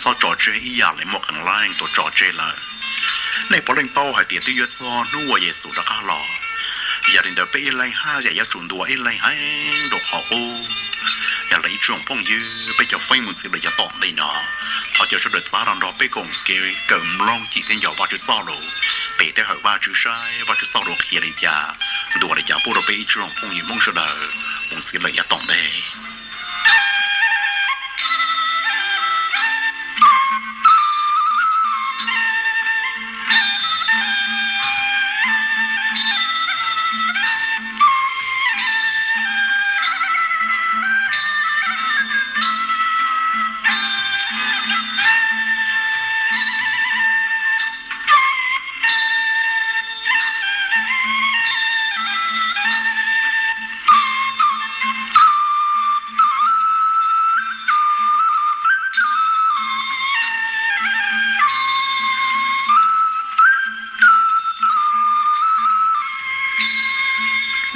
tau tso tseg ib yam li muaj qee leej tau tso tseg lawm. Nej puav leej paub hais tias twb yuav txog hnub uas Yexus rov qab los, yog li ntawd peb ib leeg haj yam yuav tsum ntuas ib leeg heev rau qhov qub. Yog li ib tsoom phooj ywg, peb cov feeb mus txiv lawm yav tom ntej no, thov caw sawv daws txav rau nrog peb koom kev kawm mloog cim thiab nco Vajtswv txoj lus, pem tej hawm Vajtswv saib Vajtswv txoj lus qhia li cas, ntuas li cas pub rau peb ib tsoom phooj ywg Hmoob sawv daws mus txiv lawm yav tom ntej.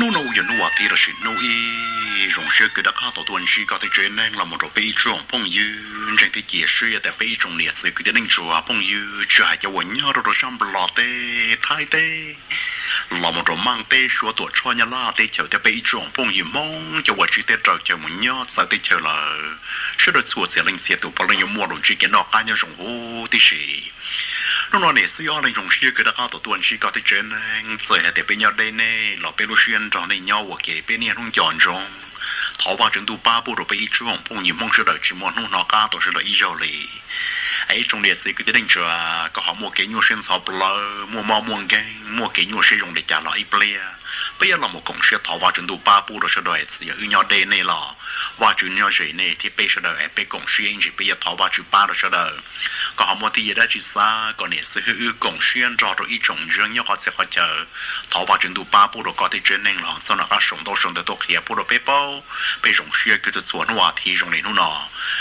Hnub no yog hnub vas thiv los sis hnub ib, zoo siab kawg rov qab tau tuaj ntsib koj tej tsev neeg los mus rau peb ib tsoom phooj ywg ntseeg thiab cia siab tias peb ib tsoom niam txiv kwv tij neej tsa phooj ywg tsis hais cov uas nyob rau rau sab Nplog teb, Thaib teb, los mus rau Maj teb, Suav, Tuam Tshoj, Nyab Laj teb chaws thiab peb ib tsoom phooj ywg Hmoob cov uas tsiv teb raws chaw mus nyob txawv teb chaws lawm, sawv daws txhua txhia leej txhia tus puav leej yuav muaj lub ntsiab kev noj qab nyob zoo huv tib si. Hnub no niam xib hwb Ob Leeg zoo siab kawg rov qab tau tuaj ntsib koj tej tsev neeg, txawm hais tias peb nyob deb nej los peb lub siab nrog nej nyob ua ke peb niaj hnub nco ntsoov. Thov Vajtswv ntuj pab pub rau peb ib tsoom phooj ywg Hmoob sawv daws tsis muaj hnub hnov qab tau sawv daws ib zaug li. Es ib tsoom niam txiv kwv tij neej tsa, koj ho muaj kev nyuaj siab ntxhov plawv, muaj mob muaj nkeeg, muaj kev nyuaj siab zoo li cas los ib pliag peb yuav los mus koom siab thov Vajtswv ntuj pab pub rau sawv daws. Txawm yog wb nyob deb nej los Vajtswv nyob ze nej thiab peb sawv daws es peb koom siab ib ntsis peb yuav thov Vajtswv pab rau sawv daws. Koj ho muaj tej yam dab tsi xav kom niam xib hwb wb koom siab nrog rau ib tsoom ntseeg nyob qhov txhia qhov chaw, thov Vajtswv ntuj pab pub rau koj tej tsev neeg los txog no qab sau ntaub sau ntawv tuaj qhia pub rau peb paub. Peb zoo siab kawg txhua hnub vas thiv zoo li hnub no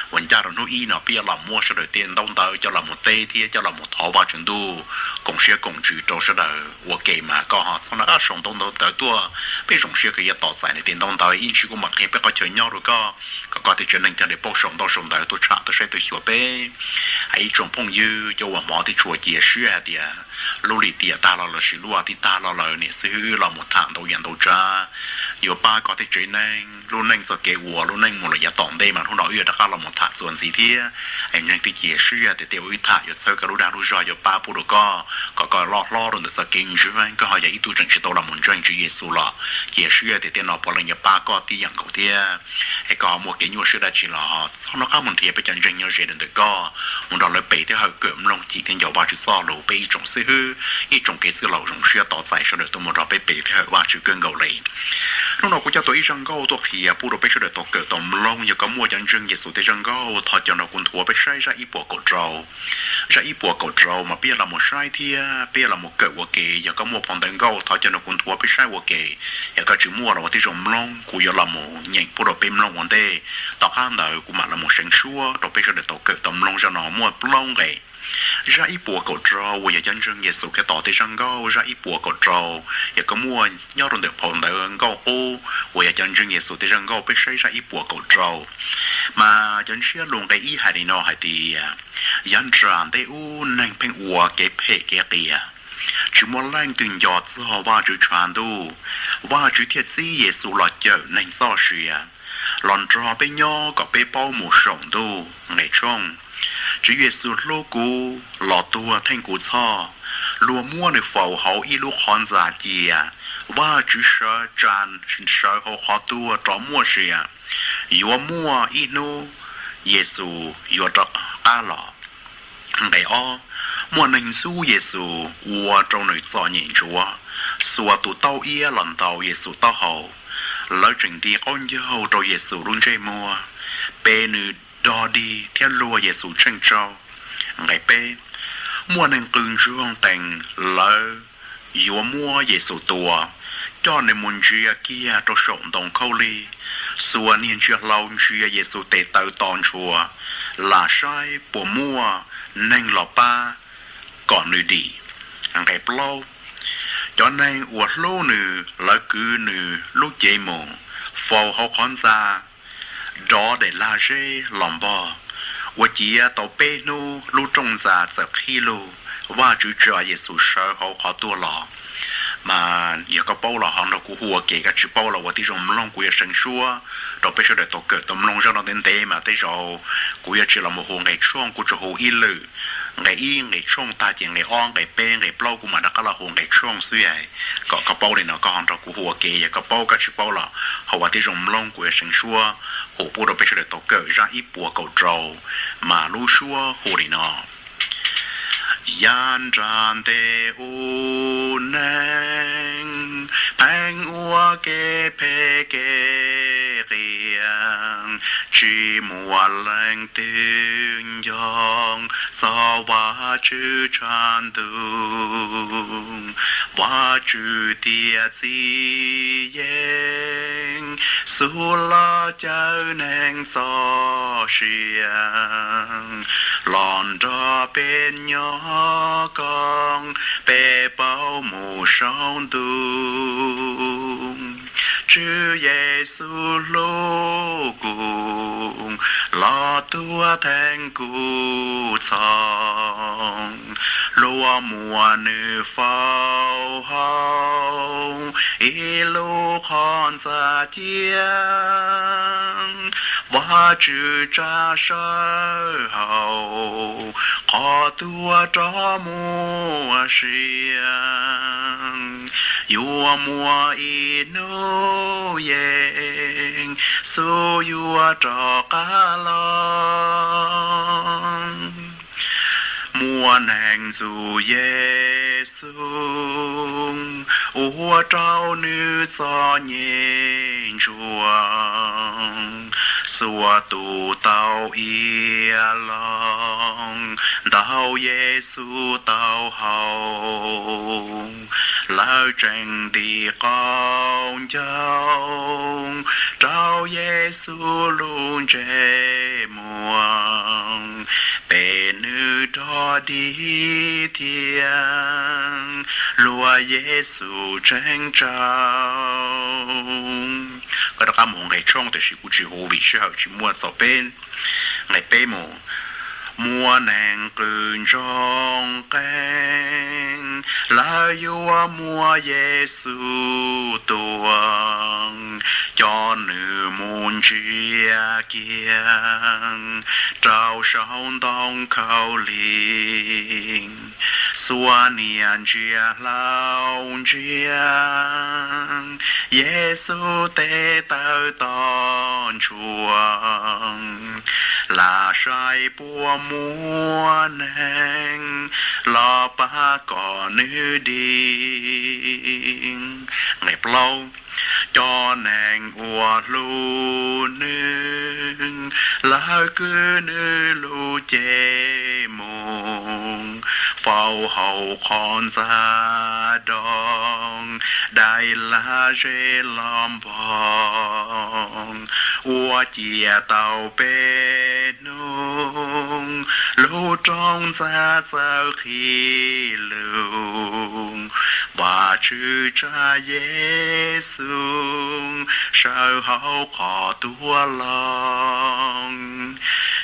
uas ncaj rau hnub ib no peb yuav los muab sawv daws tej ntaub ntawv coj los mus teb thiab coj los mus thov Vajtswv ntuj koom siab koom ntsws rau sawv daws ua ke. Mas koj ho txog no qab sau ntaub ntawv tuaj, peb zoo siab kawg yuav tos txais nej tej ntaub ntawv ib ntsis kuv mam qhia peb qhov chaw nyob rau koj, kom koj tej tsev neeg coj li paub sau ntaub sau ntawv tuaj tsham tuaj saib tuaj xyuas peb. Es ib tsoom phooj ywg cov uas hmov thiab tshua, cia siab hais tias lub lim tiam tag los lossis lub vas thiv tag los lawm niam xib hwb wb los mus tham ntau yam ntau tsav yuav pab koj tej tsev neeg lub neej txoj kev ua lub neej mus lawm yav tom ntej, mas hnub no wb yuav rov qab los mus tham txuas ntxiv thiab. Es ntseeg thiab cia siab tias tej uas wb tham yuav txhawb koj lub dag lub zog, yuav pab pub rau koj kom koj loj hlob rau ntawm txoj kev ntseeg, koj ho yog ib tug tseem tsis tau los mus ntseeg Tswv Yexus los cia siab tias tej no puav leej yuav pab koj tib yam nkaus thiab. Es koj ho muaj kev nyuaj siab dab tsi los txog no qab mus nrhiav peb cov ntseeg nyob ze rau ntawm koj, mus nrog lawv pem thiab hawm kawm mloog cim thiab nco Vajtswv txoj lus. Peb ib tsoom xib hwb, ib tsoom kev txwj laus zoo siab tos txais sawv daws tuaj mus nrog peb pem thiab hawm Vajtswv kawg nkaus li. Hnub no kuv coj tau ib zaj nkauj tuaj qhia pub rau peb sawv daws tau kawm tau mloog. Yog koj muaj cov ntseeg Yexus tej zaj nkauj, thov caw nrog kuv nthuav peb saib zaj ib puas kaum rau. Zaj ib puas kaum rau mas peb yuav los mus saib thiab peb yuav los mus kawm ua ke. Yog koj muaj phau ntawv nkauj, thov caw nrog kuv nthuav peb saib ua ke. Yog koj tsis muaj los ua tib zoo mloog, kuv yuav los mus nyeem pub rau peb mloog ua ntej. Tom qab ntawd kuv mam los mus seev suab rau peb sawv daws tau kawm tau mloog. Zaj no muaj plaub nqe. Zaj ib puas kaum rau uas yog cov ntseeg Yexus Khetos tej zaj nkauj. Zaj ib puas kaum rau, yog koj muaj nyob rau ntawm phau ntawv nkauj qub uas yog cov ntseeg Yexus tej zaj nkauj, peb saib zaj ib puas kaum rau. Mas cov ntsiab lus nqe ib hais li no hais tias, yav nram ntej ub neeg pheej ua kev phem kev qias, tsis muaj leej twg nco txog Vajtswv tshav ntuj. Vajtswv thiaj txib Yexus los cawm neeg txoj sia, los nrog peb nyob kom peb paub mus saum ntuj. Nqe tshooj, Tswv Yexus hlub kuv los tuag theej kuv txhoj, luag muab nws faus hauv ib lub qhov ntxa cia. Vajtswv sawv tsa, sawv hauv qhov tuag rov muaj sia. Yuav muaj ib hnub Yexus yuav rov qab los. Nqe ob, muaj neeg ntxub Yexus ua rau nws txom nyem ntsuav, xuas tus taub iab los ntaus Yexus taub hau. Lawv tseem nti qaub ncaug rau Yexus lub ntsej muag, pe nws dog dig thiab luag Yexus tsheej tsaug. Nqe peb, muaj neeg qw ntsoog tees, lawv yuav muab Yexus tua, coj nws mus ntsia kiag rau saum ntoo khaub lig, xuas niag ntsia hlau ntsia Yexus tes taw to ntshua, lam saib puas muaj neeg los pab kom nws dim. Nqe plaub, cov neeg uas hlub nws, lawv kwv nws lub cev mus, faus hauv qhov ntxa, dov daim lag zeb los npog, Ua ciav tau peb hnub lub rooj ntxa txawm qhib lug, Vajtswv tsa Yexus sawv hauv qhov tuag los. Mas yog koj paub los ho nrog kuv hu ua ke, koj tsis paub los ua tib zoo mloog, kuv yuav seev suab rau peb sawv daws tau kawm tau mloog zaj no ntev ntev mas tej zaum kuv yuav tsis los mus hu nqe tshooj, kuv tsuas hu ib lwm, nqe ib nqe tshooj tag ces nqe ob nqe peb nqe plaub kuv mam rov qab los hu nqe tshooj xwb. Kom koj paub li no koj ho nrog kuv hu ua ke, yog koj paub, koj tsis paub los ho ua tib zoo mloog, kuv yuav seev suab hu pub rau peb sawv daws tau kawm zaj ib puas kaum rau. Mas lub suab hu li no: Yav nram ntej ub neeg pheej ua kev phem kev qias, tsis muaj leej twg nco txog Vajtswv tshav ntuj. Vajtswv tiam txiv yeej xub los caw neeg txoj sia los nrog peb nyob koom, peb paub mus saum ntuj. Tswv Yexus hlub kuv, los tuag theej kuv txhoj, luag muab nws faus hauv ib lub qhov ntxa ciab. Vajtswv tsa sawv hauv qhov tuag rov muaj sia, yuav muaj ib hnub Yexus yuav rov qab los. Muaj neeg ntxub Yexus, ua rau nws txom nyem ntsuag, txhua tus tau ia los ntaus Yexus taub hau. Lawv tseem nti qaub ncaug rau Yexus lub ntsej muag, pem nws rog dig thiab luag Yexus tseem tsaug. Koj rov qab mus hu nqe tshooj, tiam sis kuv tsis hu vim sij hawm tsis muaj txaus peb. Nqe peb mus. Muaj neeg qw ntsoog qees, lawv yuav muab Yexus tua, coj nws mus ntsiab kiag rau saum ntoo khaub lig. Txhua niam ntsia hlau ntsia Yexus tes taw to ntshua, lam saib puas muaj neeg los pab kom nws dim. Nqe plaub. Cov neeg uas hlub nws, lawv kwv nws lub cev mus faus hauv qhov ntxa doog, dai laj zes los npog. Ua ciav tau peb hnub lub rooj ntxa txawm qhib lug, Vajtswv tsa Yexus sawv hauv qhov tuag los.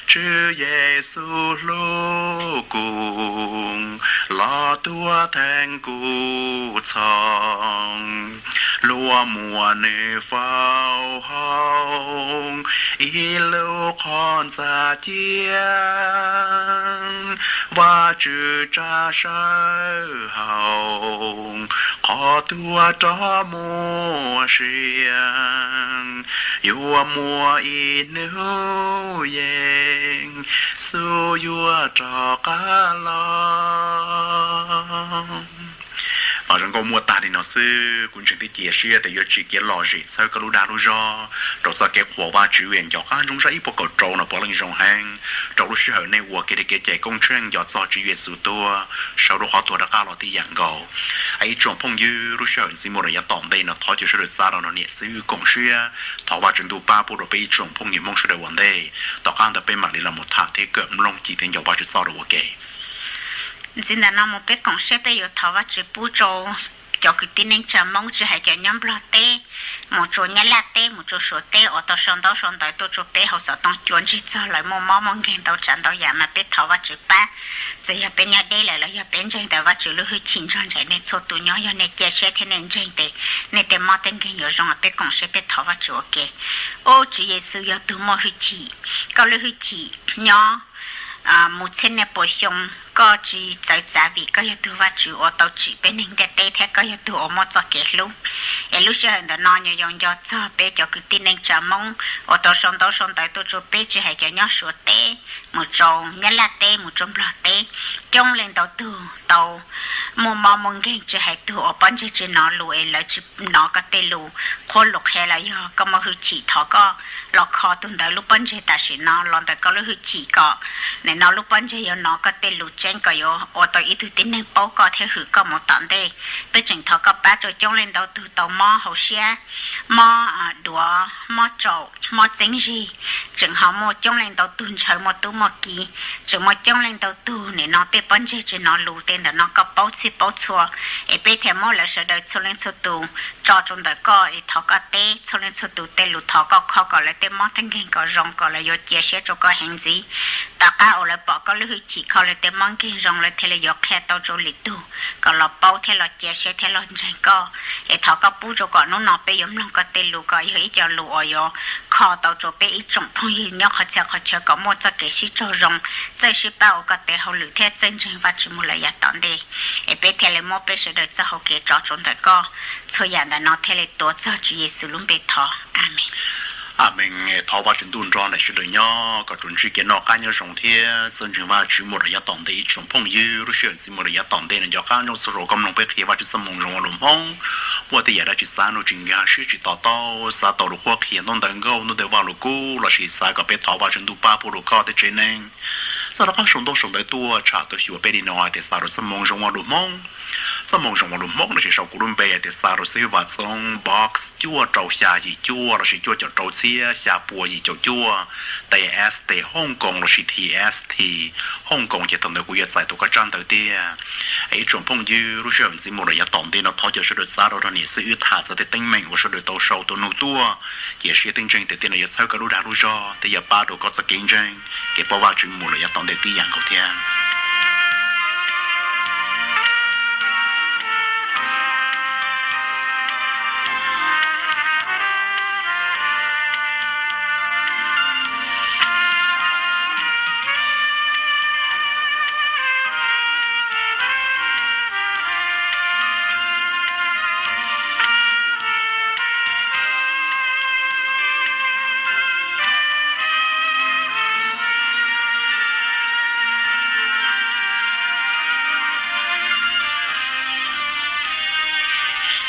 Tswv Yexus hlub kuv, los tuag theej kuv txhoj, luag muab nws faus hauv ib lub qhov ntxa ciab. Vajtswv tsa sawv hauv qhov tuag rov muaj sia, yuav muaj ib hnub Yexus yuav rov qab los. Mas zoo nkauj muaj tag li no xwb, kuv ntseeg thiab cia siab tias yuav tsim kev lom zem txhawb koj lub dag lub zog rau txoj kev qhuas Vajtswv. Nco qab ntsoov zaj ib puas kaum rau no puav leej zoo heev rau lub sij hawm nej ua kev li kev cai koob tsheej nco txog Tswv Yexus tuag, sawv rau qhov tuag rov qab los tib yam nkaus. Ib tsoom phooj ywg, lub sij hawm ntxiv mus rau yav tom ntej no thov caw sawv daws txav rau no niam txiv koom siab, thov Vajtswv ntuj pab pub rau peb ib tsoom phooj ywg Hmoob sawv daws ua ntej. Tom qab ntawd peb mam li los mus tham thiab kawm mloog cim thiab nco Vajtswv txoj rau ua ke. Ntxiv ntawm no mus peb koom siab, peb yuav thov Vajtswv pub rau cov kwv tij neej tsa Hmoob, tsis hais cov nyob Nplog teb, mus rau Nyab Laj teb, mus rau Suav teb uas tau sau ntaub sau ntawv tuaj rau peb hauv xov tooj cua ntsig txog lawv muaj mob muaj nkeeg ntau tsav ntau yam mas peb thov Vajtswv pab. Txawm yog peb nyob deb lawm los yog peb ntseeg ntawm Vajtswv lub hwj chim nrog nraim nej txhua tus nyob, yog nej cia siab thiab nej ntseeg ces nej tej mob tej nkeeg yuav zoo. Peb koom siab peb thov Vajtswv ua ke. Ub, Tswv Yexus yog tus muaj hwj chim, koj lub hwj chim nyob mus txhiab niaj puas xyoo, koj tsis txawv txav vim koj yog tus Vajtswv uas tau tsim peb neeg ntiaj teb thiab koj yog tus uas muaj txoj kev hlub. Es lub sij hawm ntawm no nyuam yaus nco txog peb cov kwv tij neej tsa Hmoob uas tau sau ntaub sau ntawv tuaj rau peb, tsis hais cov nyob Suav teb, mus rau Nyab Laj teb, mus rau Nplog teb, coob leej ntau tug tau muaj mob muaj nkeeg, tsis hais tug uas pob ntseg tsis hnov lus es lawv tsis hnov koj tej lus qhuab lus qhia los yog koj muaj hwj chim thov koj los kho tus ntawd lub pob ntseg tam sim no los ntawm koj lub hwj chim kom nim no lub pob ntseg yuav hnov koj tej lus tseeb, kom yuav ua tau ib tug tib neeg paub koj thiab hwm koj mus tom ntej. Peb tseem thov koj pab rau coob leej ntau tug tau mob hauv siab, mob duav, mob tsaum, mob txeeb zig, tseem ho muaj coob leej ntau tug ntshaw muaj tub muaj ki, tseem muaj coob leej ntau tug nim no tej pob ntseg tsis hnov lus tej ntawm no koj paub txhij paub txhua, es peb thiaj muab lawv sawv daws txhua leej txhua tus tso rau ntawm koj es thov koj teb txhua leej txhua tus tej lus thov koj kho kom lawv tej mob tej nkeeg kom zoo kom lawv yuav cia siab rau koj heev ntxiv. Tom qab uas lawv pom koj lub hwj chim kho lawv tej mob nkeeg zoo lawv thiaj li yuav qhia tau rau lwm tug kom los paub thiab los cia siab thiab los ntseeg koj. Es thov koj pub rau kom hnub no peb yuav mloog koj tej lus kom yog ib co lus uas yuav kho tau rau peb ib tsoom phooj ywg nyob qhov txhia qhov chaw kom muaj txoj kev sib raug zoo, txawj sib pab ua koj tes hauj lwm thiab txawj ntseeg Vajtswv mus lawm yav tom ntej. Es peb thiaj li muab peb sawv daws txoj hau kev tso rau ntawm koj. Txhua yam ntawm no thiaj li tuav txog Tswv Yexus lub npe thov, Amees. Amees. Thov Vajtswv ntuj nrog nej sawv daws nyob kom tsuas ntsib kev noj qab nyob zoo thiab txawj ntseeg Vajtswv mus rau yav tom ntej ib tsoom phooj ywg. Lub sij hawm ntxiv mus rau yav tom ntej no nco qab ntsoov txhua zaus koj mloog peb qhia Vajtswv txoj moo zoo ua lus Hmoob. Muaj tej yam dab tsi xav nug tsis nkag siab tsis to taub, xav tau lus qhuab qhia, ntaub ntawv nkauj, ntaub ntawv Vajluskub lossis xav kom peb thov Vajtswv ntuj pab pub rau koj tej tsev neeg, txog rov qab sau ntaub sau ntawv tuaj tsham tuaj xyuas peb li no hais tias xav rau txoj moo zoo ua lus Hmoob. Txoj moo zoo ua lus Hmoob lossis sau kuv lub npe hais tias xav rau xib hwb Vam Txoov, box cuaj rau xya yim cuaj lossis cuaj caum rau txhiab xya pua yim caum cuaj, T S T Hong Kong lossis T S T Hong Kong ces thaum ntawd kuv yuav txais tau koj tsab ntawv tiag. Ib tsoom phooj ywg, lub sij hawm ntxiv mus rau yav tom ntej no thov caw sawv daws txav rau nrog niam xib hwb tham txog tej teeb meem uas sawv daws tau sau tau nug tuaj, cia siab thiab ntseeg tias tej no yuav txhawb koj lub dag lub zog thiab yuav pab rau koj txoj kev ntseeg, kev paub Vajtswv mus rau yav tom ntej tib yam nkaus thiab.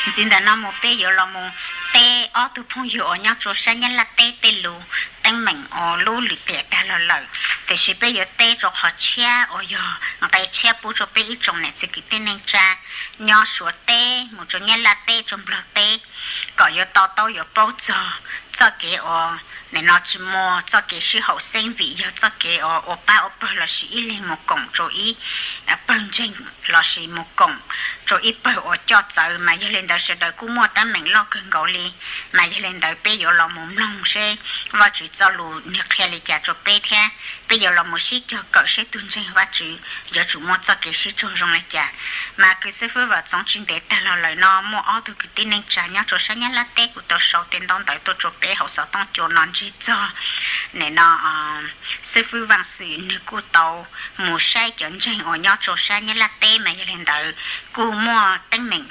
Ntxiv ntawm no mus peb yuav los mus teb ob tug phooj ywg uas nyob rau sab Nyab Laj teb tej lus teeb meem uas lub lwm tiam tag los lawm, tiam sis peb yuav teb rau qhov tshiab uas yog nqe tshiab pub rau peb ib tsoom niam txiv kwv tij neej tsa nyob Suav teb mus rau Nyab Laj teb rau Nplog teb, kom yuav to taub yuav paub txog txoj kev uas nim no tsis muaj txoj kev sib haum xeeb vim yog txoj kev uas ua pab ua pawg lossis ib leeg mus koom rau ib pawg ntseeg lossis mus koom rau ib pawg uas coj txawv, mas yog li ntawd sawv daws kuj muaj teeb meem loj kawg nkaus li. Mas yog li ntawd peb yuav los mus mloog seb Vajtswv txoj lus nws qhia li cas rau peb thiab peb yuav los mus sib cog kawm seb tus ntseeg Vajtswv yuav tsum muaj txoj kev sib raug zoo li cas. Mas kwv xib fwb Vam Txoov tsis ntev tag los lawm no muaj ob tug kwv tij neej tsa nyob rau sab Nyab Laj teb kuj tau sau tej ntaub ntawv tuaj rau peb hauv xov tooj cua no ntsig txog nim no xib fwb Vaj Xwm nws kuj tau mus saib cov ntseeg uas nyob rau sab Nyab Laj teb, mas yog li ntawd kuj muaj teeb meem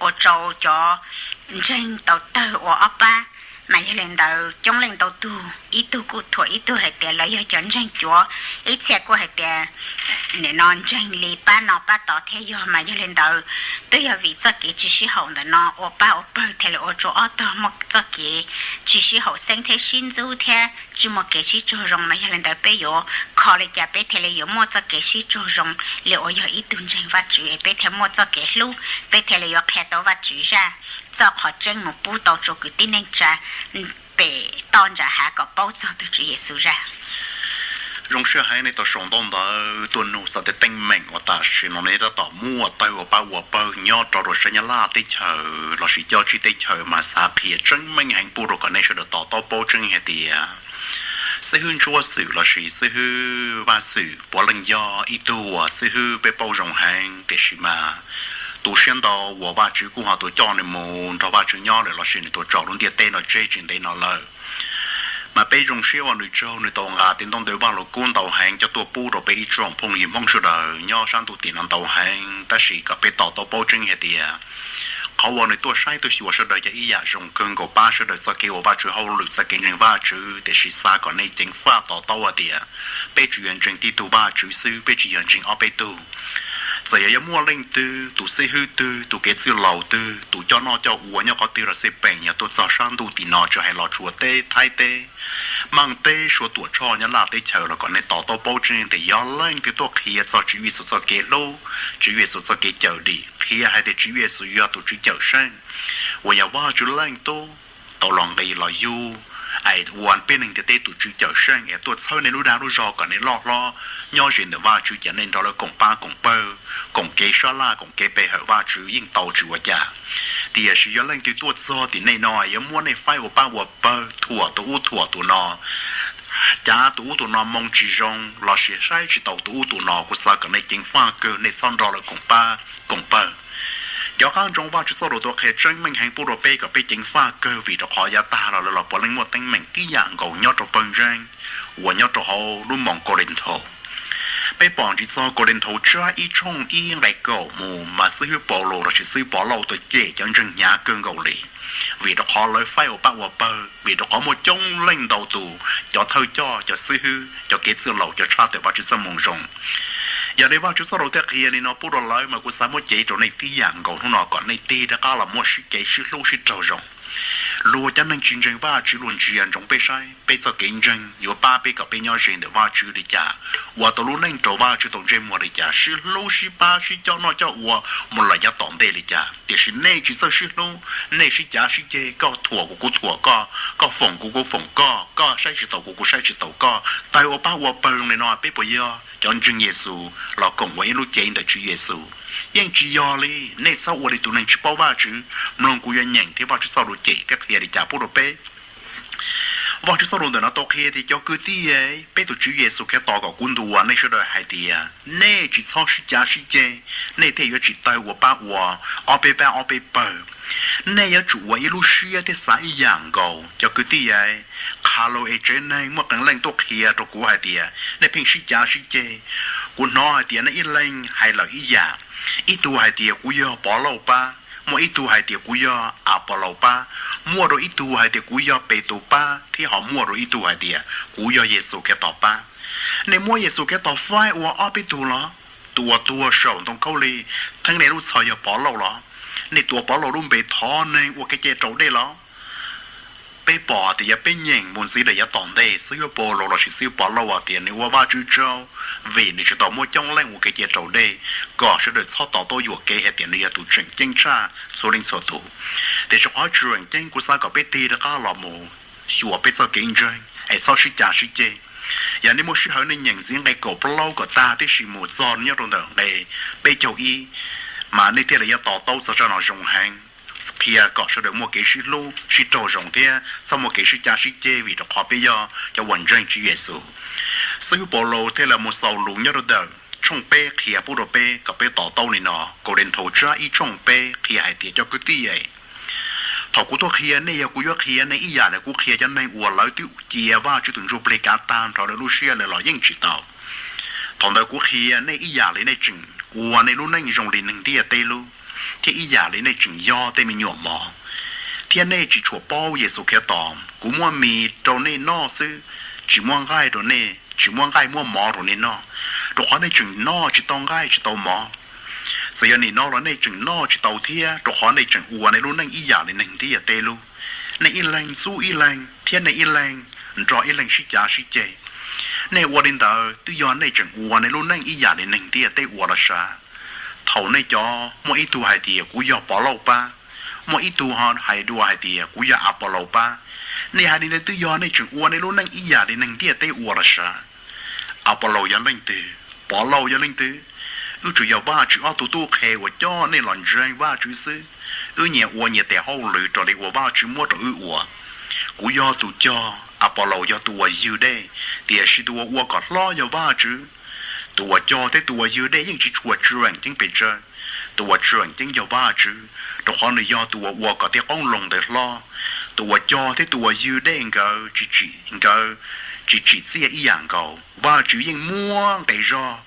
ua rau cov ntseeg tau tawg ua ob pab. Mas yog li ntawd coob leej ntau tug, ib tug kuj thuam ib tug hais tias lawv yog cov ntseeg cuav, ib txhia kuj hais tias nim no ntseeg li pab no pab tod thiaj yog. Mas yog li ntawd twb yog vim txoj kev tsis sib haum ntawm no ua pab ua pawg thiaj li ua rau ob tog muaj txoj kev tsis sib haum xeeb thiab sib ntxub thiab tsis muaj kev sib raug zoo. Mas yog li ntawd peb yuav kho li cas peb thiaj li yuav muaj txoj kev sib raug zoo li uas yog ib tug ntseeg Vajtswv es peb thiaj muaj txoj kev hlub, peb thiaj li yuav qhia tau Vajtswv zaj, txoj qhov tseeb mus pub tau rau kwv tij neej tsa pem toj ntsa hav kom paub txog tus Tswv Yexus zaj. Zoo siab heev nej tau sau ntau ntawv tuaj nug txog tej teeb meem uas tam sim no nej tab tom muaj tawg ua pab ua pawg nyob rau rau sab Nyab Laj teb chaws lossis cov tsib teb chaws mas xav qhia tseeb meej heev pub rau kom nej sawv daws to taub paub tseeb hais tias xib hwb ntsuab xwm lossis xib hwb vaj xwm puav leej yog ib tug uas xib hwb peb paub zoo heev, tiam sis mas tu siab ntau uas Vajtswv kuj ho tus coj nws mus nrog Vajtswv nyob lawm lossis nws tus tso lub ntiaj teb no tseg tsis ntev no lawm. Mas peb zoo siab uas nws tsaug nws tau nqa tej ntoo ntawv Vaj Lug Kub ntau heev coj tuaj pub rau peb ib tsoom phooj ywg Hmoob sawv daws nyob sab ntuj tim no ntau heev, tab sis kom peb to taub paub tseeb hais tias qhov uas nws tuaj saib tuaj xyuas sawv daws yog ib yam zoo kawg nkaus pab sawv daws txoj kev ua Vajtswv hauj lwm txoj kev ntseeg Vajtswv, tiam sis xav kom nej ceev faj to taub hais tias peb tsuas yog ntseeg tib tug Vajtswv xwb, peb tsis yog ntseeg ob peb tug. Txawm yog yuav muaj leej twg, tus xib hwb twg, tus kev txwj laus twg, tus coj noj coj ua nyob qhov twg los xij peem, yog tuaj txog sab ntuj tim no tsis hais los Suav teb, Thaib teb, Maj teb, Suav tuam tshoj, Nyab Laj teb chaws los kom nej to taub paub tseeb tias yog leej twg tuaj qhia txog Tswv Yexus txoj kev hlub, Tswv Yexus txoj kev cawm dim, qhia hais tias Tswv Yexus yog tus Tswv Cawmseej uas yog Vajtswv Leej Tub tau los nqis los yug es ua peb neeg ntiaj teb tus Tswv Cawmseej es tuaj txhawb nej lub dag lub zog kom nej loj hlob nyob ze ntawm Vajtswv, ces nej nrog lawv koom pab koom pawg, koom kev sab laj koom kev pe hawm Vajtswv yeej tau tsis ua cas. Tiam sis yog leej twg tuaj txog tim nej no yuav muab nej faib ua pab ua pawg, thuam tus ub thuam tus no, cav tus ub tus no moo tsis zoo lossis saib tsis taus tus ub tus no, kuv xav kom nej ceev faj kawg, nej txhob nrog lawv koom pab koom pawg. Cov qab ntsoov Vajtswv txoj lus tau qhia tseeb meej heev pub rau peb kom peb ceev faj kawg, vim rau qhov yav tag los lawv los puav leej muaj teeb meem tib yam nkaus nyob rau pawg ntseeg uas nyob rau hauv lub moos Kaulinthaus. Peb pom ntsis txog Kaulinthaus tsab ib tshooj ib nqe kaum mus mas xib hwb Paulus lossis xib hwb Pov Lauj tau cem cov ntseeg hnyav kawg nkaus li, vim rau qhov lawv faib ua pab ua pawg, vim rau qhov muaj coob leej ntau tus, cov thawj coj, cov xib hwb, cov kev txwj laus, cov tshaj tawm Vajtswv txoj moo zoo. Yog li Vajtswv txoj lus thiaj qhia li no pub rau lawv mas kuv xav muab cev rau nej tib yam nkaus hnub no kom nej tig rov qab los muaj sib kev sib hlub sib raug zoo. Luag cov neeg tsis ntseeg Vajtswv luag ntsia ntsoov peb saib peb txoj kev ntseeg yuav pab peb kom peb nyob ze ntawm Vajtswv li cas, ua tau lub neej rau Vajtswv tau ntsej muag li cas, sib hlub sib pab sib coj noj coj ua mus lawm yav tom ntej li cas. Tiam sis nej tsis txawj sib hlub, nej sib cav sib ceg, koj thuam kuv kuv thuam koj, koj foom kuv kuv foom koj, koj saib tsis taus kuv kuv saib tsis taus koj, tawg ua pab ua pawg li no peb puas yog cov ntseeg Yexus los koom ua ib lub cev ntawm Tswv Yexus? Yeej tsis yog li. Nej txhob ua li tus neeg tsis paub Vajtswv, mloog kuv yuav nyeem thiab Vajtswv txoj lus cem thiab qhia li cas pub rau peb. Vajtswv txoj lus ntawm no tau qhia tias cov kwv tij, peb tus Tswv Yexus Khetos kom kuv ntuas nej sawv daws hais tias nej tsis txhob sib cav sib ceg, nej thiaj yuav tsis tawg ua pab ua ob peb pab ob peb pawg. Nej yuav tsum ua ib lub siab thiab xav ib yam nkaus cov kwv tij. Qha lus es tsev neeg muaj qee leej tuaj qhia rau kuv hais tias nej pheej sib cav sib ceg. Kuv hnov hais tias nej ib leeg hais lawm ib yam, ib tug hais tias kuv yog Pov Lauj pab, muaj ib tug hais tias kuv yog Apolaus pab, muaj rau ib tug hais tias kuv yog Petus pab, thiab ho muaj rau ib tug hais tias kuv yog Yexus Khetos pab. Nej muab Yexus Khetos faib ua ob peb tug los? Tus uas tuag saum ntoo khaub lig theeb nej lub txhos yog Pov Lauj los? Nej tuav Pov Lauj lub npe thov neeg ua kev cai raus dej los? Peb pom tias yog peb nyeem mus ntxiv rau yav tom ntej, xib hwb Paulus lossis xib hwb Pov Lauj hais tias nws ua Vajtswv tsaug vim nws tsis tau muab coob leej ua kev cai raus dej, kom sawv daws txhob to taub yuam kev hais tias nws yog tus tseem ceeb tshaj txhua leej txhua tus. Tiam sis qhov tseem ceeb kuv xav kom peb tig rov qab los mus xyuas peb txoj kev ntseeg es txhob sib cav sib ceg. Yog nej muaj sij hawm nej nyeem ntxiv nqe kaum plaub kom tag tib si mus txog nyob rau ntawm nqe peb caug ib, mas nej thiaj li yuav to taub txog zaj no zoo heev, qhia kom sawv daws muaj kev sib hlub sib raug zoo thiab txhob muaj kev sib cav sib ceg vim rau qhov peb yog cov uas ntseeg Tswv Yexus. Xib hwb Paulus thiaj li mus xaus lus nyob rau ntawm tshooj peb qhia pub rau peb kom peb to taub li no. Kaulinthaus tsab ib tshooj peb qhia hais tias cov kwv tij, thaum kuv tuaj qhia nej, yog kuv yuav qhia nej ib yam li kuv qhia cov neeg uas lawv twb cia Vajtswv tus Ntsuj Plig kav tag nrho lawv lub siab lawm los yeej tsis tau. Thaum ntawd kuv qhia nej ib yam li nej tseem ua nej lub neej zoo li neeg ntiaj teb lub, thiab ib yam li nej tseem yog tej me nyuam mov, thiab nej tsis tshua paub Yexus Khetos. Kuv muab mis rau nej noj xwb, tsis muab nqaij rau nej, tsis muab nqaij muab mov rau nej noj, rau qhov nej tseem noj tsis tau nqaij tsis tau mov. Txawm yog nim no los nej tseem noj tsis tau thiab, rau qhov nej tseem ua nej lub neej ib yam li neeg ntiaj teb lub. Nej ib leeg xub ib leeg thiab nej ib leeg nrog ib leeg sib cav sib ceg. Nej ua li ntawd twb yog nej tseem ua nej lub neej ib yam li neeg ntiaj teb ua los sav. Thaum nej cov muaj ib tug hais tias kuv yog Pov Lauj pab, muaj ib tug ho hais dua hais tias kuv yog Apolaus pab, nej hais li ntawd twb yog nej tseem ua nej lub neej ib yam li neeg ntiaj teb ua los sav. Apolauj yog leej twg? Pov Lauj yog leej twg? Wb tsuas yog Vajtswv ob tug tub qhe uas coj nej los ntseeg Vajtswv xwb. Wb nyias ua nyias tes hauj lwm raws li uas Vajtswv muab rau wb ua. Kuv yog tus cog, Apolauj yog tus uas ywg dej, tiam sis tus uas ua kom hlob yog Vajtswv. Tus uas cog thiab tus uas ywg dej yeej tsis tshua tseem ceeb pes tsawg. Tus uas tseem ceeb yog Vajtswv, rau qhov nws yog tus uas ua kom tej qoob loo ntawd hlob. Tus uas cog thiab tus uas ywg dej nkawd tsis tsim, nkawd tsis tsim txiaj ib yam nkaus. Vajtswv yeej muab nqe zog,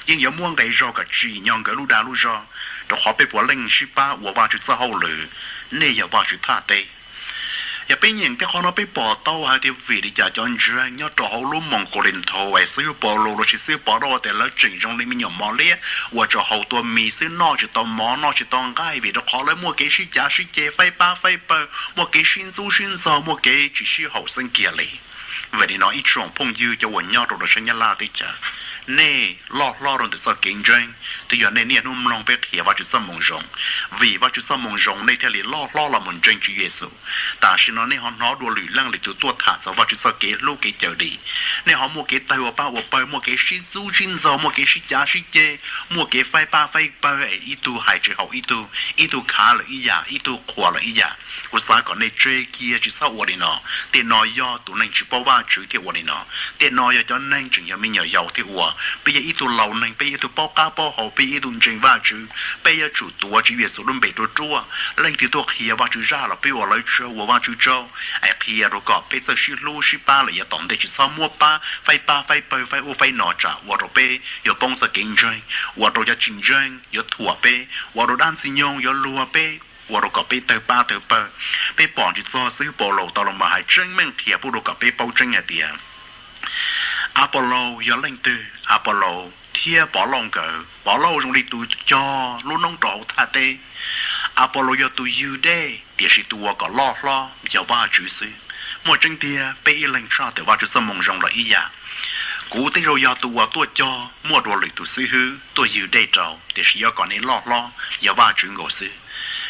yeej yuav muab nqe zog kom tsim nyog nkawd lub dag lub zog, rau qhov peb puav leej sib pab ua Vajtswv txoj hauj lwm. Nej yog Vajtswv thaj teb. Yog peb nyeem tej qhov no peb pom tau hais tias vim li cas cov ntseeg nyob rau hauv lub moos Kaulinthaus es xib hwb Paulus lossis xib hwb Pov Lauj tias lawv tseem zoo li me nyuam mos liab uas tsuas haus tua mis xwb, noj tsis tau mov noj tsis tau nqaij, vim rau qhov lawv muaj kev sib cav sib ceg, faib pab faib pawg, muaj kev sib ntxub sib ntxaug, muaj kev tsis sib haum xeeb kiag li. Vim li no ib tsoom phooj ywg cov uas nyob rau rau sab Nyab Laj teb chaws, nej loj hlob rau ntawm txoj kev ntseeg, twb yog nej niaj hnub mloog peb qhia Vajtswv txoj moo zoo. Vim Vajtswv txoj moo zoo nej thiaj li loj hlob los mus ntseeg Tswv Yexus. Tam sim no nej ho hnov dua lwm leej lwm tus tuaj tham txog Vajtswv txoj kev hlub kev cawm dim. Nej ho muaj kev tawg ua pab ua pawg, muaj kev sib ntxub sib ntxaug, muaj kev sib cav sib ceg, muaj kev faib pab faib pawg es ib tug hais tsis haum ib tug, ib tug khav lawm ib yam, ib tug qhuas lawm ib yam. Kuv xav kom nej tseg kiag tsis txhob ua li no. Tej no yog tus neeg tsis paub Vajtswv thiaj ua li no. Tej no yog cov neeg tseem yog me nyuam yaus thiaj ua. Peb yog ib tug laus neeg, peb yog ib tug paub qab paub hau, peb yog ib tug ntseeg Vajtswv, peb yuav tsum tuav Tswv Yexus lub npe ruaj ruaj. Leej twg tuaj qhia Vajtswv zaj los peb ua lawv tsawg, ua Vajtswv tsaug, es qhia rau kom peb txawj sib hlub sib pab lawm yav tom ntej, tsis txhob muab pab faib pab faib pawg, faib ub faib no tsam ua rau peb yuav poob txoj kev ntseeg, ua rau cov tsis ntseeg yuav thuam peb, ua rau dab ntxwg nyoog yuav luag peb, ua rau kom peb tawg pab tawg pawg. Peb pom tsis txog xib hwb Paulus tau los mus hais tseeb meej qhia pub rau kom peb paub tseeb hais tias Apolus yog leej twg. Apolus thiab Pov Lauj nkawd, Pov Lauj zoo li tus cog lub noob rau hauv thaj teb. Apolus yog tus ywg dej, tiam sis tus uas kom loj hlob yog Vajtswv xwb. Muaj tseeb tiag, peb ib leeg tshaj tawm Vajtswv txoj moo zoo los ib yam. Kuv tej zaum yog tus uas tuaj cog, muaj dua lwm tus xib hwb tuaj ywg dej rau, tiam sis yuav kom nej loj hlob yog Vajtswv nkaus xwb.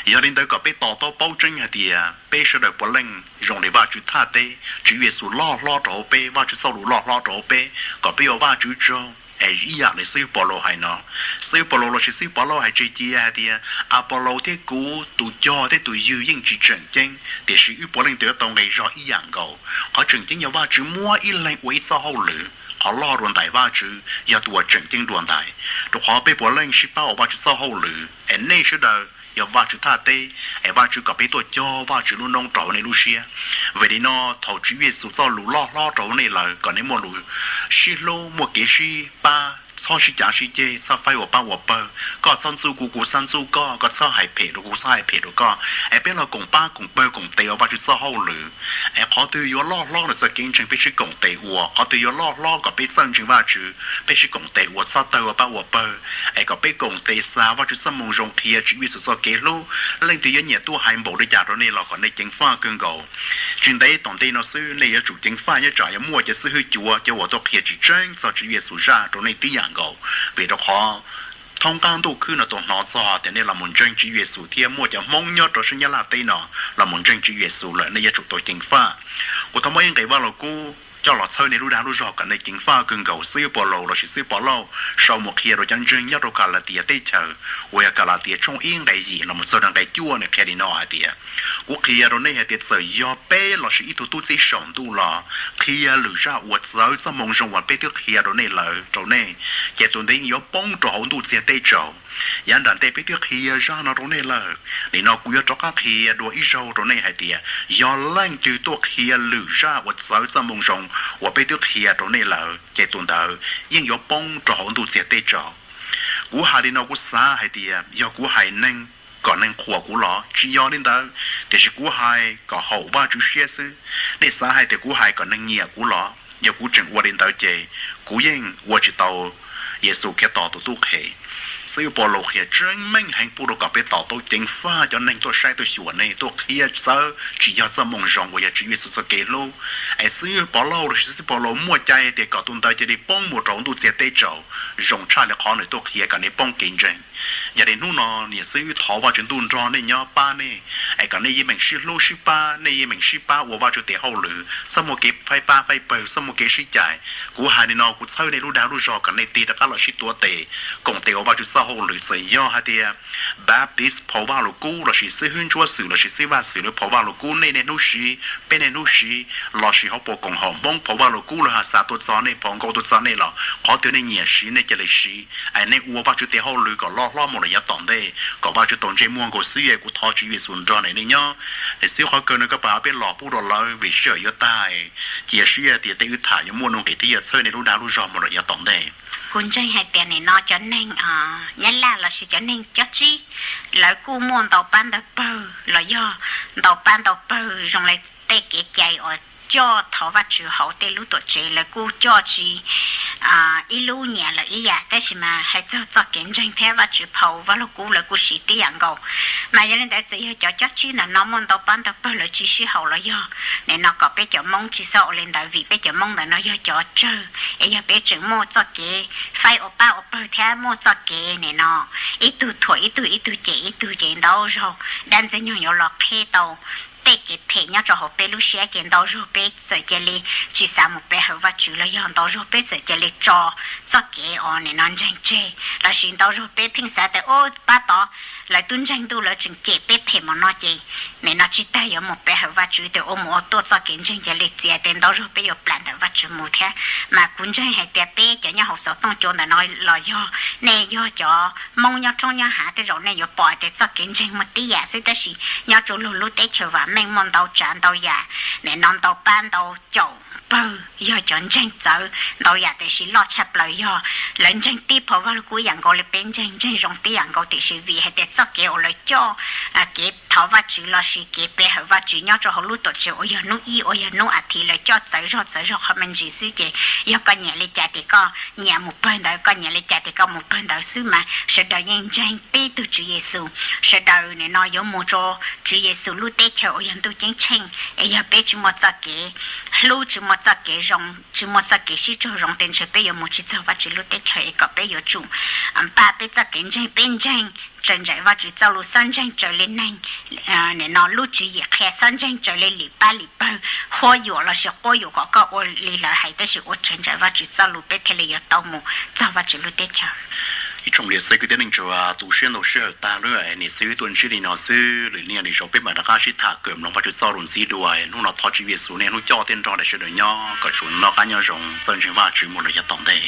Yog li ntawd kom peb to taub paub tseeb hais tias peb sawv daws puav leej zoo li Vajtswv thaj teb, Tswv Yexus loj hlob rau hauv peb, Vajtswv txoj lus loj hlob rau hauv peb, kom peb ua Vajtswv tsaug. Es ib yam li xib hwb Paulus hais no, xib hwb Paulus lossis xib hwb Pov Lauj hais tseg cia hais tias Apolus thiab kuv tus cog thiab tus ywg yeej tsis tseem ceeb, tiam sis wb puav leej tau nqe zog ib yam nkaus. Qhov tseem ceeb yog Vajtswv muab ib leeg ua ib txoj hauj lwm, qhov loj dua ntais Vajtswv yog tus uas tseem ceeb dua ntais. Rau qhov peb puav leej sib pab ua Vajtswv txoj hauj lwm, es nej sawv daws yog Vajtswv thaj teb, es Vajtswv kom peb tuaj cog Vajtswv lub noob rau hauv nej lub siab. Vim li no, thaum Tswv Yexus txoj lus loj hlob rau hauv nej lawm, kom nej muaj lus sib hlub, muaj kev sib pab, txhob sib cav sib ceg, txhob faib ua pab ua pawg. Koj txhob ntxub kuv, kuv txhob ntxub koj, koj txhob hais phem rau kuv, kuv txhob hais phem rau koj. Es peb los koom pab koom pawg koom tes ua Vajtswv txoj hauj lwm. Es qhov twg yuav loj hlob ntawm txoj kev ntseeg peb sib koom tes ua, qhov twg yuav loj hlob kom peb txawj ntseeg Vajtswv peb sib koom tes ua, txhob tawg ua pab ua pawg. Es kom peb koom tes xa Vajtswv txoj moo zoo, qhia Tswv Yexus txoj kev hlub. Leej twg yuav nyiam tuaj hais npaum li cas rau nej los kom nej ceev faj kawg nkaus. Tsis ntev tom ntej no xwb nej yuav tsum ceev faj nyob tsam yuav muaj cov xib hwb cuav, cov uas tuaj qhia tsis tseeb txog Tswv Yexus zaj rau nej tib yam nkaus. Vim rau qhov thoob qab ntuj khwb no tau hnov txog tias nej los mus ntseeg Tswv Yexus thiab muaj cov Hmoob nyob rau sab Nyab Laj teb no los mus ntseeg Tswv Yexus lawm, nej yuav tsum tau ceev faj. Kuv thov muab ib nqe Vaj Lug Kub coj los txhawb nej lub dag lub zog kom nej ceev faj kawg nkaus. Xib hwb Paulus lossis xib hwb Pov Lauj sau mus qhia rau cov ntseeg nyob rau Kalatias teb chaws, uas yog Kalatias tshooj ib nqe yim los mus txog rau nqe cuaj, nws qhia li no hais tias, kuv qhia rau nej hais tias txawm yog peb lossis ib tug tub txib saum ntuj los qhia lwm zaj uas txawv txoj moo zoo uas peb twb qhia rau nej lawm rau nej, ces tus ntawd yeej yuav poob rau hauv ntuj txiag teb tsaus. Yav nram ntej peb twb qhia zaj no rau nej lawm, nim no kuv yuav rov qab qhia dua ib zaug rau nej hais tias yog leej twg tuaj qhia lwm zaj uas txawv txoj moo zoo uas peb twb qhia rau nej lawm, ces tus ntawd yeej yuav poob rau hauv ntuj txiag teb tsaus. Kuv hais li no kuv xav hais tias yog kuv hais neeg kom neeg qhuas kuv los? Tsis yog li ntawd, tiam sis kuv hais kom haum Vajtswv siab xwb. Nej xav hais tias kuv hais kom neeg nyiam kuv los? Yog kuv tseem ua li ntawd ces kuv yeej ua tsis tau Yexus Khetos tus tub qhe. Xib hwb Paulus qhia tseeb meej heev pub rau kom peb to taub ceev faj cov neeg tuaj saib tuaj xyuas nej, tuaj qhia txawb tsis yog txoj moo zoo uas yog Tswv Yexus txoj kev hlub. Es xib hwb Paulus lossis xib hwb Paulus muaj cai tias kom tus ntawd cia li poob mus rau ntuj txiag teb tsaus, zoo tshaj li qhov nws tuaj qhia kom nej poob kev ntseeg. Yog li hnub no niam xib hwb thov Vajtswv Ntuj nrog nej nyob pab nej, es kom nej yeej meem sib hlub sib pab, nej yeej meem sib pab ua Vajtswv tes hauj lwm, txhob muaj kev faib pab faib pawg, txhob muaj kev sib cais. Kuv hais li no kuv txhawb nej lub dag lub zog kom nej tig rov qab los sib tuav tes, koom tes ua Vajtswv txoj hauj lwm. Txawm yog hais tias Baptist phau Vaj Lug Kub lossis xib hwb Ntsuab Xwm lossis xib Vaj Xwm lawv phau Vaj Lug Kub nej niaj hnub siv, peb niaj hnub siv, lossis hauv paus koom haum Hmoob phau Vaj Lug Kub lawv ho xa tuaj txog nej, phau nkaus tuaj txog nej los qhov twg nej nyiam siv nej cia li siv, es nej ua Vajtswv tes hauj lwm kom loj hlob mus lawm yav tom ntej, kom Vajtswv tau ntsej muag nkaus xwb. Kuv thov Tswv Yexus nrog nej, nej nyob. Niam xib hwb, qhov kawg no koj pab peb los pub rau lawv vim sij hawm yuav tag, cia siab tias tej wb tham yuav muaj nuj nqis thiab yuav txhawb nej lub dag lub zog mus lawm yav tom ntej. Kuv ntseeg hais tias nim no cov neeg Nyab Laj lossis cov neeg Cob Tsib, lawv kuj muaj ntau pab ntau pawg los yog ntau pab ntau pawg zoo li tej kev cai uas coj thov Vajtswv hauv tej lub tuam tsev, lawv kuj coj tsis ib lub nyias lawm ib yam, tab sis mas hais txog txoj kev ntseeg thiab Vajtswv phau Vaj Lug Kub lawv kuj siv tib yam nkaus. Mas yog li ntawd txawm yog cov Cob Tsib ntawm no muaj ntau pab ntau pawg lawv tsis sib haum los yog, nim no kom peb cov Hmoob tsis txhob ua li ntawd vim peb cov Hmoob ntawm no yog cov tsawg, es yog peb tseem muaj txoj kev faib ua pab ua pawg thiab muaj txoj kev nim no ib tug thuam ib tug, ib tug cem ib tug, ces ntau zaug dab ntxwg nyoog yuav los qheb tau tej kev phem nyob rau hauv peb lub siab, ces ntau zaug peb txawm cia li tsis xav mus pe hawm Vajtswv los yog ntau zaug peb txawm cia li tso txoj kev uas nim no ntseeg tseg, lossis ntau zaug peb pheej xav tias ub pab tod lawv twb ntseeg Ntuj lawv tseem cem peb phem mus no ces nim no tsis tas yuav mus pe hawm Vajtswv, ces ua mus ua tuaj txoj kev ntseeg cia li txias, ces ntau zaug peb yuav plam ntawm Vajtswv mus thiab. Mas kuv ntseeg hais tias peb cov nyob hauv xov tooj cua ntawm no los yog nej yog cov Hmoob nyob roob nyob hav tej zaum nej yuav pom hais tias txoj kev ntseeg muaj tib yam xwb, tab sis nyob rau luag lub teb chaws vam meej muaj ntau tsav ntau yam, nim no ntau pab ntau caum pawg yog cov ntseeg txawv ntau yam, tiam sis loj tshaj plaws yog lawv ntseeg tib phau Vaj Lug Kub yam nkaus li peb ntseeg, ntseeg zoo tib yam nkaus, tiam sis vim hais tias txoj kev uas lawv coj kev thov Vajtswv lossis kev pe hawm Vajtswv nyob rau hauv lub tuam tsev uas yog hnub ib uas yog hnub as thiv lawv coj txawv zog txawv zog qhov me ntsis xwb, ces yog koj nyiam li cas ces koj nyiam mus pawg ntawd, koj nyiam li cas ces koj mus pawg ntawd xwb, mas sawv daws yeej ntseeg tib tug Tswv Yexus, sawv daws nim no yuav mus rau Tswv Yexus lub teb chaws uas yog ntuj ceeb tsheej, es yog peb tsis muaj txoj kev hlub, tsis muaj txoj kev zoo, tsis muaj txoj kev sib raug zoo, ces ntshe peb yuav mus tsis txog Vajtswv lub teb chaws. Es kom peb yuav tsum npaj peb txoj kev ntseeg, peb ntseeg raws nraim Vajtswv txoj lus, xob ntseeg raws li neeg nim no lub tswv yim qhia, xob ntseeg raws li lim pab lim pawg, huab yuam lossis quab yuam kom koj ua li lawv hais, tab sis ua raws nraim Vajtswv txoj lus peb thiaj li yuav tau mus txog Vajtswv lub teb chaws. Ib tsoom niam txiv kwv tij neej tsa, tu siab ntau sij hawm tag lawm, niam xib hwb tuaj ntsib li no xwb, lwm niaj lwm zaus peb mam rov qab sib tham kawm mloog Vajtswv txoj lus ntxiv dua. Hnub no thov Tswv Yexus niaj hnub coj thiab nrog nej sawv daws nyob kom tsuas noj qab nyob zoo, txawj ntseeg Vajtswv mus rau yav tom ntej.